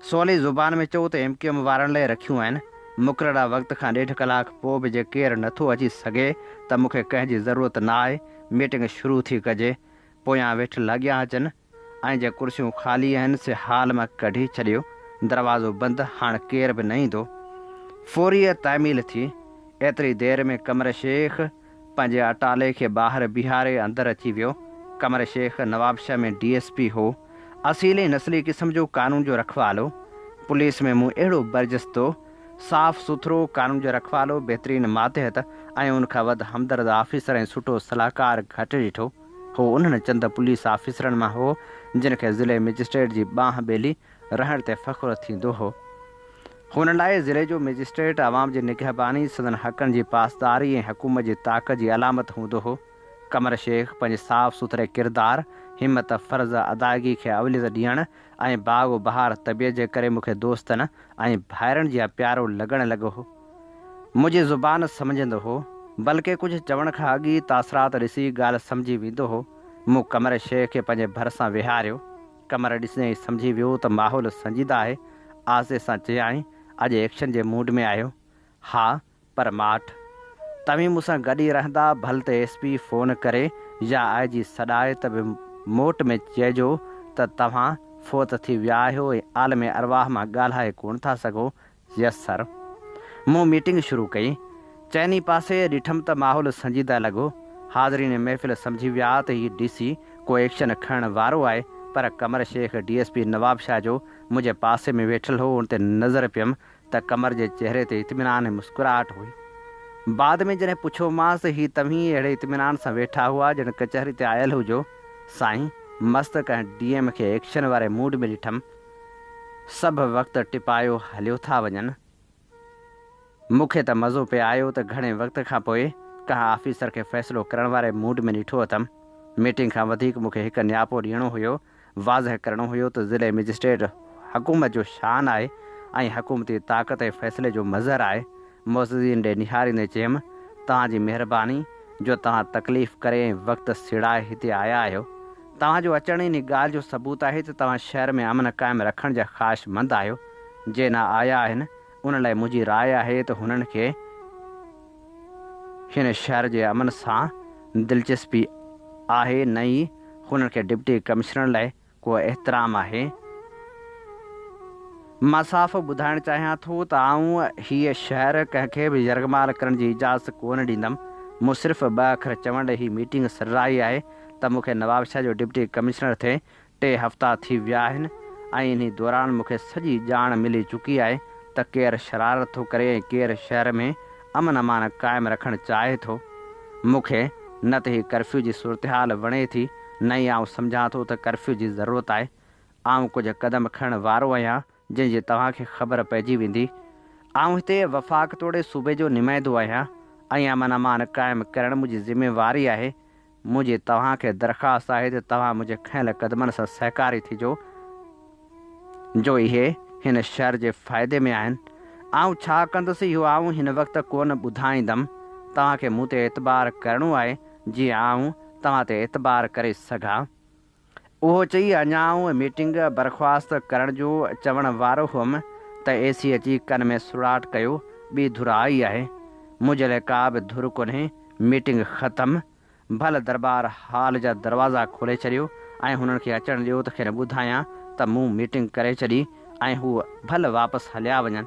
سولي زبان ۾ چئو ته ايم ڪيو ايم وارن لاء رکيون آهن. مقرره وقت کان ڏيڍ ڪلاڪ پوء به جي ڪير نٿو اچي سگهي ته مون کي ڪنهن جي ضرورت نه آهي، ميٽنگ شروع ٿي ڪجي. پويان ويٺل اڳيان اچن. ۽ جي ڪرسيون خالي آهن سي هال مان ڪڍي ڇڏيو، دروازو بند، هاڻ ڪير به نه ايندو. فوري تعميل ٿي. ايتري دير ۾ قمر شيخ پنهنجي اٽالي کي ٻاهر بيهاري اندر اچي ويو. Qamar Shaikh Nawabshah ۾ D S P هو. اصيل ۽ نسلي قسم جو قانون جو رکوالو. پوليس ۾ مون اهڙو برجستو، صاف سٿرو، قانون جو رکوالو، بهترين ماتحت ۽ ان کان وڌ همدرد آفيسر ۽ سٺو صلاحڪار گهٽ ڏٺو. هو انهن چند پوليس آفيسرن مان هو، جن کي ضلعي مئجسٽريٽ جي ٻانهن ٻيلي رهڻ تي فخر ٿيندو هو. هن لاء ضلعي جو مئجسٽريٽ عوام جي نگهباني، سندن حقن جي پاسداري ۽ حڪومت جي طاقت جي علامت هوندو هو. قمر شيخ پنهنجي صاف سٿري ڪردار، همت، فرض ادائگي کي اوليت ڏيڻ ۽ باغ و بهار طبيعت جي ڪري مون کي دوستن ۽ ڀائرن جيان پيارو لڳڻ لڳو هو. منهنجي زبان سمجهندو هو، بلڪه ڪجهه چوڻ کان اڳ ئي تاثرات ڏسي ڳالهه سمجهي ويندو هو. مون قمر شيخ کي پنهنجي ڀرسان ويهاريو. قمر ڏسندي ئي سمجهي ويو ته ماحول سنجيده آهي. آهستي سان چيائين، اڄ ايڪشن جي موڊ ۾ آهيو؟ ها، پر ماٺ. توهين مون سان گڏ ئي رهندا، ڀل ته ايس پي فون ڪري يا آء جي سڏائي ته به موٽ ۾ چئجو ته توهان فوت ٿي ويا آهيو ۽ عالم ارواح مان ڳالهائي ڪونه ٿا سگهو. Yes sir. مون ميٽنگ شروع ڪئي. چئني پاسي ڏٺم ته ماحول سنجيده لڳو. حاضرين محفل سمجهي ويا ته هي ڊي سي ڪو ايڪشن کڻڻ وارو آهي پر Qamar Shaikh D S P Nawabshah جو منهنجي پاسي ۾ ويٺل هو ان تي نظر پيم ته قمر جي چهري تي اطمينان ۽ مسڪراهٽ هئي. بعد ۾ جڏهن پڇيومانس ته هي توهين اهڙي اطمينان سان ويٺا هئا ڄڻ ڪچهري تي آيل هجو. سائين! مس ته ڪنهن ڊي ايم کي ايڪشن واري موڊ ۾ ڏٺم. سڀ وقت ٽپايو هليو ٿا وڃن. مون کي ته مزو پئي آيو ته گهڻي وقت کان پوء ڪنهن آفيسر کي فيصلو ڪرڻ واري موڊ ۾ ڏٺو اٿم. ميٽنگ کان وڌيڪ مون کي هڪ نياپو ڏيڻو هيو، واضح ڪرڻو هيو ته ضلعي مئجسٽريٽ حڪومت جو شان آهي ۽ حڪومتي طاقت ۽ فيصلي جو مظهر آهي. معززين ڏي نهاريندي چيم، توهان جي مهرباني جو توهان تڪليف ڪري ۽ وقت سيڙائي هتي آيا آهيو. توهان جو اچڻ انهي ڳالهه جو ثبوت آهي ته توهان شهر ۾ امن قائم رکڻ جا خواهشمند آهيو. جي نه آيا آهن، ان لاء منهنجي راء آهي ته هنن کي هن شهر جي امن سان دلچسپي آهي نه ئي هنن کي ڊپٽي ڪمشنر لاء ڪو احترام آهي. مان صاف ٻڌائڻ چاهيان ٿو ته آئون هيء شهر ڪنهن کي به يرغمال ڪرڻ جي اجازت ڪونه ڏيندم. مون صرف ٻه اکر چوڻ لاء هي ميٽنگ سڏرائي آهي ته مون کي نوابشاهه جو ڊپٽي ڪمشنر ٿئي ٽي هفتا ٿي ويا آهن ۽ انهي دوران مون کي سڄي ڄاڻ ملي چڪي آهي ته ڪير شرارت ٿو ڪري ۽ ڪير شهر ۾ امن امان قائم رکڻ چاهي ٿو. مون کي نه ته هي ڪرفيو جي صورتحال وڻي ٿي نه ئي آئون سمجهان ٿو ته ڪرفيو جي ضرورت آهي. آئون ڪجهه قدم کڻڻ وارو آهيان جنهن جي توهان کي خبر پئجي ويندي. آئون هتي وفاق توڙي صوبي جو نمائندو آهيان ۽ امن امان قائم ڪرڻ منهنجي ذميواري آهي. منهنجي توهان کي درخواست آهي ته توهان منهنجي کنيل قدمن سان سهڪاري ٿجو، جو اهي هن شهر جي فائدي ۾ آهن. آئون ڇا ڪندس اهو آئون هن وقت ڪونه ٻڌائيندم. توهان کي مون تي اعتبار ڪرڻو آهي، جيئن آئون توهان تي اعتبار ڪري سگهان. اهو چئي اڃا آئون ميٽنگ برخواست ڪرڻ جو چوڻ وارو هئم ته اي سي اچي ڪن ۾ سرڙاٽ ڪيو، ٻي ڌر آئي آهي. منهنجي لاء ڪا به ڌر ڪونهي. ميٽنگ ختم. ڀل درٻار هال جا دروازا کولي ڇڏيو ۽ هنن کي اچڻ ڏيو ته کين ٻڌايان ته مون ميٽنگ ڪري ڇڏي ۽ هو ڀل واپس هليا وڃن.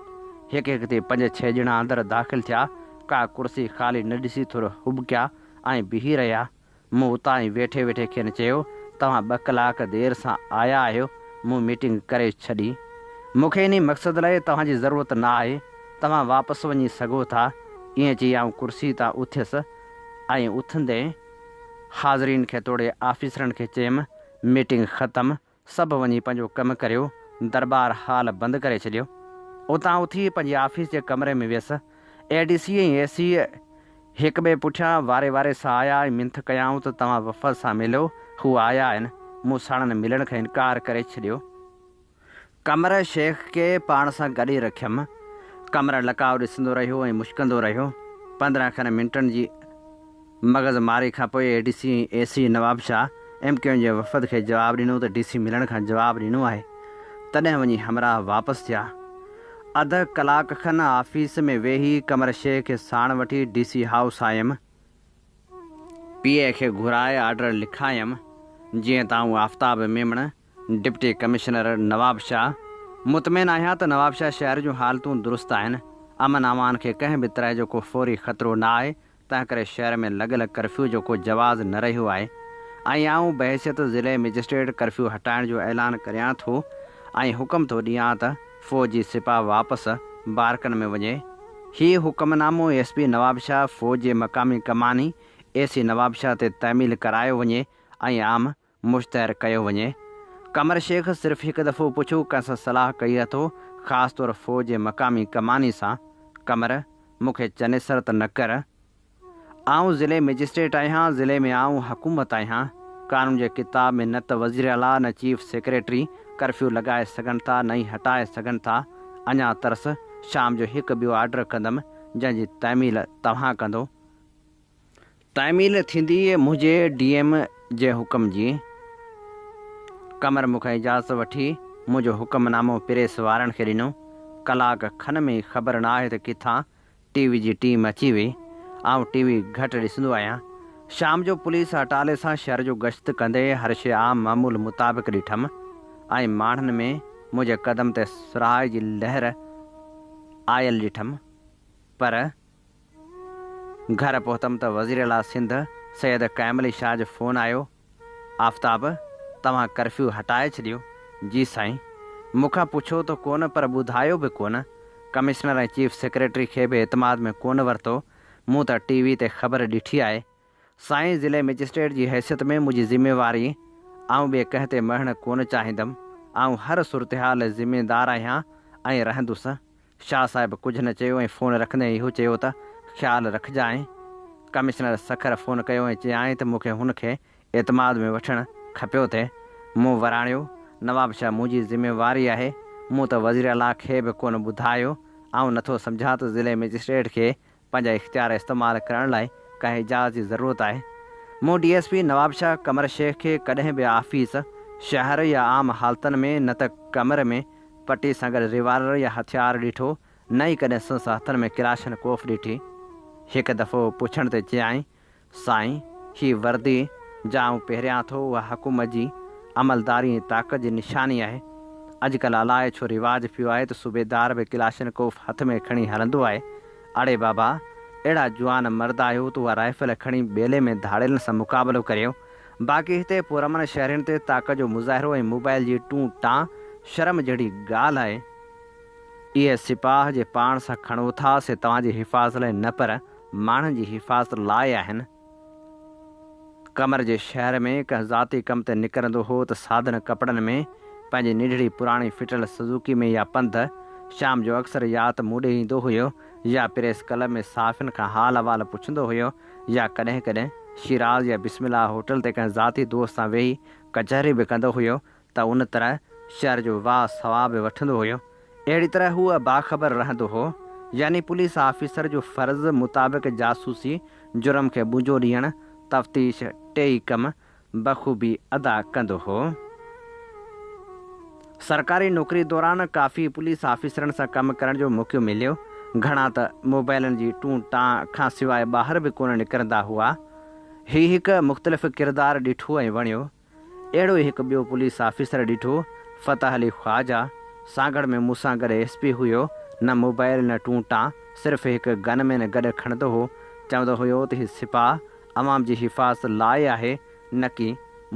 هڪ هڪ ٿي پنج ڇهه ڄڻا اندر داخل ٿيا. ڪا ڪرسي خالي نه ڏسي ٿورو هٻڪيا ۽ بيهي رهيا. مون اتان ئي ويٺي ويٺي کين چيو، توهان ٻه ڪلاڪ دير سان آيا آهيو، مون ميٽنگ ڪري ڇڏي. مون کي انهي مقصد لاء توهان جي ضرورت نه آهي، توهان واپس وڃي سگهو ٿا. ائين چئي آئون ڪرسي تان اٿيس ۽ اٿندي حاضرين کي توڙي آفيسرن کي چيم، ميٽنگ ختم، سڀ وڃي پنهنجو ڪم ڪريو، درٻار هال بند ڪري ڇڏيو. اتان اٿي پنهنجي آفيس جي ڪمري ۾ ويس. اي ڊي سي ۽ اي سي هڪ ٻئي پٺيان واري واري سان آيا ۽ منٿ ڪيائون ته توهان وفد سان ملو، هو آيا آهن. مون ساڻن ملڻ کان انڪار ڪري ڇڏيو. قمر شيخ کي پاڻ سان گڏ ئي رکيم. قمر لقاء ڏسندو رهيو ۽ مشڪندو رهيو. 15 کن منٽن جي مغز ماري کان پوء A D C ۽ A C Nawabshah M Q M جي وفد کي جواب ڏنو ته ڊي سي ملڻ کان جواب ڏنو آهي. تڏهن وڃي همراهه واپس ٿيا. اڌ ڪلاڪ کن آفيس ۾ ويهي قمر شيخ کي ساڻ وٺي ڊي سي هائوس آيم. پي اي کي گهرائي آرڊر لکايم، جيئن ته آئون آفتاب ميمڻ، ڊپٽي ڪمشنر نوابشاهه، مطمئن آهيان ته نوابشاهه شهر جون حالتون درست آهن. امن امان کي ڪنهن به طرح جو ڪو فوري خطرو نه آهي، تنهنڪري شهر ۾ لڳل ڪرفيو جو ڪو جواز نه رهيو آهي ۽ آئون بحيثيت ضلعي مئجسٽريٽ ڪرفيو هٽائڻ جو اعلان ڪريان ٿو ۽ حڪم ٿو ڏيان ته فوجي سپاهه واپس بارڪن ۾ وڃي. هي حڪمنامو ايس پي نوابشاهه فوج جي مقامي ڪماني اي سي نوابشاهه تي تعميل ڪرايو وڃي ۽ عام مشتهر ڪيو وڃي. قمر شيخ صرف هڪ دفعو پڇيو ڪنهن سان صلاح ڪئي اٿو، خاص طور فوج جي مقامي ڪماني سان؟ قمر، مون کي چنيسر ته نه ڪر. آئون ضلعي مئجسٽريٽ آهيان، ضلعي ۾ آئون حڪومت آهيان. قانون جي ڪتاب ۾ نه ته وزيراعليٰ نه چيف سيڪريٽري ڪرفيو لڳائي سگهن ٿا نه ئي هٽائي سگهن ٿا. اڃا ترس، شام جو هڪ ٻيو آرڊر ڪندم، جنهن جي تعميل توهان ڪندو. تعميل ٿيندي منهنجي ڊي ايم جي حڪم جي. قمر مون کان اجازت وٺي منهنجو حڪم نامو پريس وارن کي ڏنو. ڪلاڪ کن ۾ ئي خبر نه آهي ته ڪٿان ٽي وي جي ٽيم اچي وئي. آئون ٽي وي گهٽ ڏسندو آهيان. شام جو پوليس اٽالي سان شهر جو گشت ڪندي هر شيء عام معمول مطابق ڏٺم ۽ ماڻهن ۾ منهنجي قدم تي سرهائي جي لهر آيل ڏٺم. پر. گهر پهتم ته وزيراعليٰ سنڌ سيد قائم علي شاهه جو فون آيو، آفتاب، توهان ڪرفيو هٽائي ڇڏيو؟ جي سائين. مون کان پڇيو ته ڪونه پر ٻڌايو به ڪونه. ڪمشنر ۽ چيف سيڪريٽري کي به اعتماد ۾ ڪونه ورتو. مون ته ٽي وي تي خبر ڏٺي آهي. سائين ضلعي مئجسٽريٽ جي حيثيت ۾ منهنجي ذميواري آئون ٻئي ڪنهن تي مڙهڻ ڪونه چاهيندم. آئون هر صورتحال ذميدار آهيان ۽ رهندس. شاهه صاحب ڪجهه نه چيو ۽ فون رکندي اهو چيو ته خيال رکجانء. ڪمشنر سکر فون ڪيو ۽ چيائين ته مون کي هن کي اعتماد ۾ وٺڻ کپيو ٿي. مون وراڻيو، نوابشاهه منهنجي ذميواري آهي، مون ته وزيراعليٰ کي به ڪونه ٻڌايو. آئون نٿو سمجهان ته ضلعي مئجسٽريٽ کي پنهنجا اختيار استعمال ڪرڻ لاء ڪنهن اجازت جي ضرورت آهي. مون D S P Nawabshah Qamar Shaikh کي ڪڏهن به آفيس، شهر يا عام حالتن ۾ نه ته ڪمري ۾ پٽي سان گڏ ريوالور يا هٿيار ڏٺو، نه ئي ڪڏهن سندس هٿن ۾ ڪلاشن ڪوف ڏٺي. هڪ دفعو پڇڻ تي چيائين، سائين، هي وردي جا آئون پهريان ٿو اها حڪومت جي عملداري ۽ طاقت جي نشاني آهي. اڄڪلهه الائي ڇو رواج پيو آهي ته صوبيدار به ڪلاشنڪوف هٿ ۾ کڻي هلندو آهي. اڙي بابا! اهڙا جوان مرد آهيو ته اها رائفل کڻي ٻيلي ۾ ڌاڙيلن سان مقابلو ڪريو. باقي هتي پرامن شهرين تي طاقت جو مظاهرو ۽ موبائل جي ٽون ٽان شرم جهڙي ڳالهه آهي. اهي سپاهه جي پاڻ سان کڻو ٿا سي توهان جي حفاظت لاء نه پر ماڻهن جي حفاظت لاء آهن. قمر جي شهر ۾ ڪنهن ذاتي ڪم تي نڪرندو هو ته سادن ڪپڙن ۾ پنهنجي ننڍڙي پراڻي ڦٽل سوزوڪي ۾ يا پنڌ شام جو اڪثر يا ته مون ڏي ايندو هيو يا پريس ڪلب ۾ صحافين کان حال احوال پڇندو هيو يا ڪڏهن ڪڏهن شيراز يا بسم الله هوٽل تي ڪنهن ذاتي دوست سان ويهي ڪچهري به ڪندو هيو ته ان طرح شهر جو واء سواء به وٺندو هيو. اهڙي طرح هو باخبر رهندو هو. يعني پوليس آفيسر جو فرض مطابق جاسوسي، جرم کي ٻنجو ڏيڻ، تفتيش ٽيئي ڪم بخوبي ادا ڪندو هو. سرڪاري نوڪري دوران ڪافي پوليس آفيسرن سان ڪم ڪرڻ جو موقعو مليو. گهڻا ته موبائلن جي ٽون ٽان کان سواء ٻاهر به ڪونه نڪرندا هئا. هي هڪ مختلف ڪردار ڏٺو ۽ وڻيو. اهڙو ئي هڪ ٻيو پوليس آفيسر ڏٺو، فتح علي خواجه، سانگهڙ ۾ مون سان گڏ ايس پي هيو، نه موبائل نه ٽون ٽان، صرف هڪ گن مين گڏ کڻندو هو، چوندو هيو ته هي سپاهه عوام جي حفاظت لاء آهي، نه ڪي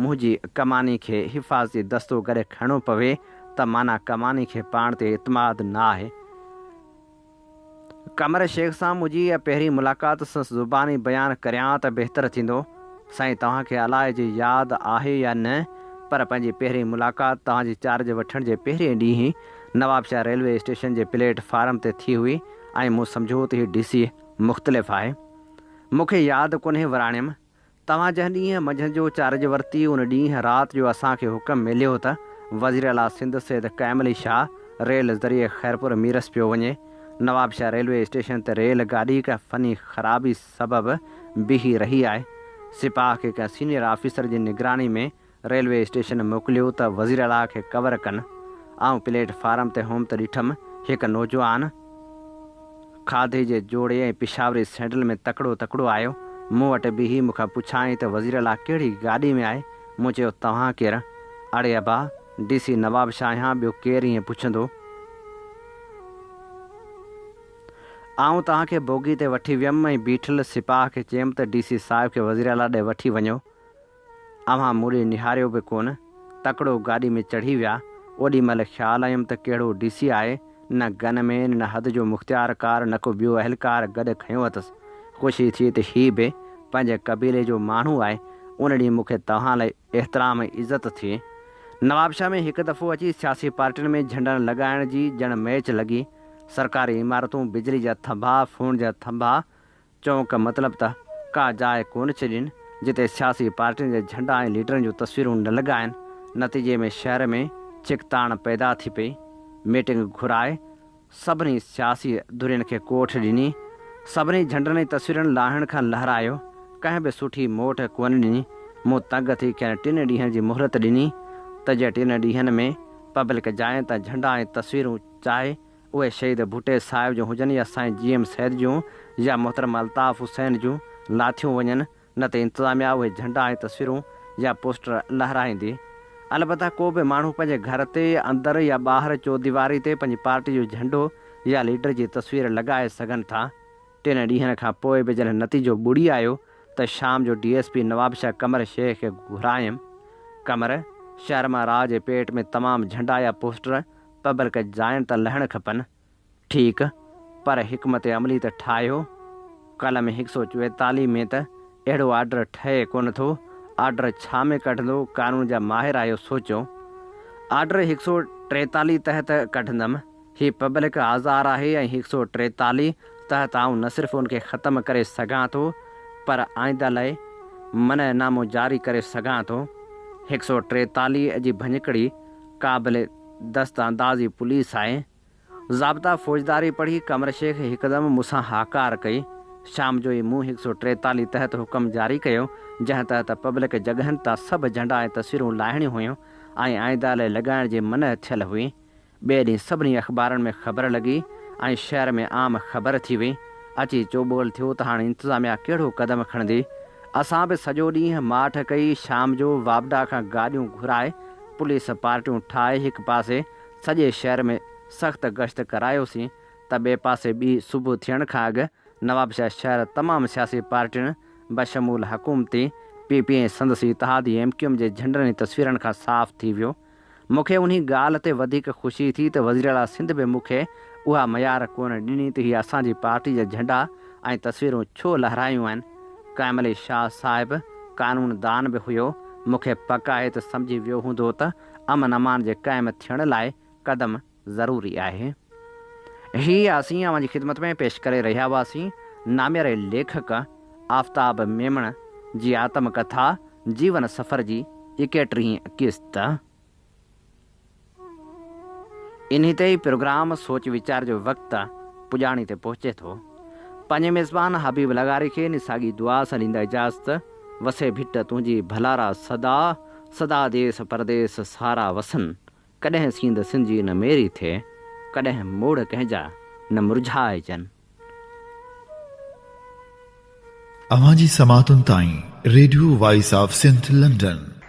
منهنجي ڪماني کي حفاظتي دستو گڏ کڻڻو پوي ته معنيٰ ڪماني کي پاڻ تي اعتماد نه آهي. قمر شيخ سان منهنجي اها پهرين ملاقات سندس زباني بيان ڪريان ته بهتر ٿيندو. سائين توهان کي الائي جي ياد آهي يا نه پر پنهنجي پهرين ملاقات توهان جي چارج وٺڻ جي پهرين ڏينهن ئي نوابشاهه ريلوي اسٽيشن جي پليٽ فارم تي ٿي هئي ۽ مون سمجهيو ته هي ڊي سي مختلف آهي. مون کي ياد ڪونهي وراڻيم. توهان جنهن ڏينهن منجهند جو چارج ورتي ان ڏينهن رات جو اسان کي حڪم مليو ته وزيراعليٰ سنڌ سيد قائم علي شاهه ريل ذريعي خيرپور ميرس پيو وڃي. نوابشاهه ريلوي اسٽيشن تي ريل گاڏي ڪنهن فني خرابي سبب بيهي رهي آهي. سپاهه کي ڪنهن سينيئر آفيسر جي نگراني ۾ ريلوي اسٽيشن موڪليو ته وزيراعليٰ کي ڪور ڪن. آئون پليٽ فارم تي هوم ته ڏٺم هڪ نوجوان. کاڌي جي جوڙي ۽ پشاوري سينڊل ۾ تڪڙو تڪڙو آيو. مون وٽ بيهي مون کان پڇيائين ته وزيراعليٰ ڪهڙي گاڏي ۾ آهي؟ مون چيو توهان ڪير؟ اڙي ابا، ڊي سي نوابشاهه آهيان، ٻيو ڪير ائين پڇندو؟ آئون توهان کي بوگي تي وٺي ويم ۽ بيٺل سپاهه کي چيم ته ڊي سي صاحب کي وزيراعليٰ ڏي وٺي وڃو. اوهان مون ڏي نهاريو به ڪونه، تڪڙو گاڏي ۾ چڙهي ويا. اوڏي مهل خيال آيم ته ڪهڙو ڊي سي آهي، نه گن مين، نه حد جو مختيارڪار، نه ڪو ٻيو اهلڪار گڏ کنيو اٿس. خوشي ٿي ته هي به پنهنجي قبيلي جو ماڻهو آهي. ان ڏينهن مون کي توهان لاء احترام ۽ عزت ٿي. نوابشاهه ۾ هڪ دفعو اچي سياسي پارٽين ۾ جهنڊن لڳائڻ جي ڄڻ ميچ لڳي. سرڪاري عمارتون، بجلي جا ٿنڀا، فون جا ٿنڀا، چونڪ مطلب ته ڪا جاء ڪونه ڇڏين جتي سياسي پارٽين جا جهنڊا ۽ ليڊرن جون تصويرون نه لڳائين، نتيجي ۾ شهر ۾ ڇڪتاڻ پيدا ٿي پئي. ميٽنگ گهرائي سڀني سياسي ڌرين کي ڪوٺ ڏني، سڀني جهنڊن ۽ تصويرن لاهڻ کان لهرايو، ڪنهن به سٺي موٽ ڪونه ڏني، مون تنگ ٿي کين ٽن ڏينهن جي مهلت ڏني ته جي ٽن ڏينهن ۾ پبلڪ جاين تان جهنڊا ۽ تصويرون چاهي اهي شهيد ڀٽي صاحب جون هجن يا سائين جي ايم سيد جون يا محترم الطاف حسين جون لاٿيون وڃن نه ته انتظاميا اهي جهنڊا ۽ تصويرون يا پوسٽر لهرائيندي. البته ڪو به ماڻهو پنهنجي گهر تي اندر يا ٻاهر چوديواري تي پنهنجي پارٽي جو جهنڊو يا ليڊر جي تصوير لڳائي سگهن ٿا. ٽن ڏينهن کان پوء به جڏهن نتيجو ٻڙي آيو ته شام جو D S P Nawabshah Qamar Shaikh کي گهرايم. قمر، شهر مان راء جي پيٽ ۾ تمام جهنڊا يا پوسٽر پبلڪ جاين تان لهڻ کپن. ٺيڪ، پر حڪمت عملي ته ٺاهيو. قلم هڪ سئو چويتاليهه ۾ ته اهڙو آرڊر ٺهي ڪونه ٿو. آرڊر ڇا ۾ ڪڍندو، قانون جا ماهر آهيو سوچيو. آرڊر هڪ سو ٽيتاليهه تحت ڪڍندم. هي پبلڪ آزار آهي ۽ هڪ سو ٽيتاليهه تحت آئون نه صرف ان کي ختم ڪري سگهان ٿو پر آئنده لاء منع نامو جاري ڪري سگهان ٿو. هڪ سو ٽيتاليهه جي ڀڃڪڙي قابل دست اندازي پوليس آهي. ضابطا فوجداري پڙهي قمر شيخ هڪدم مون سان هاڪار ڪئي. شام جو ئي مون هڪ سؤ ٽيتاليهه تحت حڪم جاري ڪيو، جنهن تحت پبلڪ جڳهين تان سڀ جهنڊا ۽ تصويرون لاهڻيون هيون ۽ آئنده لاء لڳائڻ جي منع ٿيل هئي. ٻئي ڏينهن سڀني اخبارن ۾ خبر لڳي ۽ شهر ۾ عام خبر ٿي وئي. اچي چوٻول ٿيو ته هاڻ انتظاميا ڪهڙو قدم کڻندي. اسان به سڄو ڏينهن ماٺ ڪئي، شام جو واپڊا کان گاڏيون گهرائي پوليس پارٽيون ٺاهي هڪ پاسي سڄي شهر ۾ سخت گشت ڪرايوسين ته ٻئي پاسي ٻي صبح ٿيڻ کان اڳ نوابشاهه شهر تمام سياسي پارٽين بشمول حڪومتي پي پي ۽ سندس اتحادي ايم ڪيو ايم جي جهنڊن ۽ تصويرن کان صاف ٿي ويو. مون کي انهي ڳالهه تي وڌيڪ خوشي ٿي ته وزيراعليٰ سنڌ به مون کي اها ميار ڪونه ڏني ته هي اسان جي پارٽي جا جهنڊا ۽ تصويرون ڇو لهرايون آهن. قائم علي شاهه صاحب قانون دان به هيو، مون کي پڪ آهي ته سمجهي ويو هوندو ته امن امان جي قائم ٿيڻ لاء قدم ضروري آهي. هي اسين اوهان جي خدمت ۾ پيش ڪري رهيا هئاسين نامياري ليکڪ آفتاب ميمڻ جي آتم ڪٿا جيون سفر جي ايڪيٽرهين قسط. انهي تي ئي پروگرام سوچ ويچار جو وقت پڄاڻي تي پهچي ٿو. پنهنجي ميزبان حبيب لغاري کي انهي ساڳي دعا سان ڏيندا اجازت. وسي ڀٽ تنهنجي ڀلارا سدا، سدا ديس پرديس سارا وسن، ڪڏهن سينڌ سنڌجي نه ميري ٿئي، ڪڏهن موڙ ڪنهن جا نه مرجهائجن. اوهان جي سماعتن تائين radio voice of Sindh London.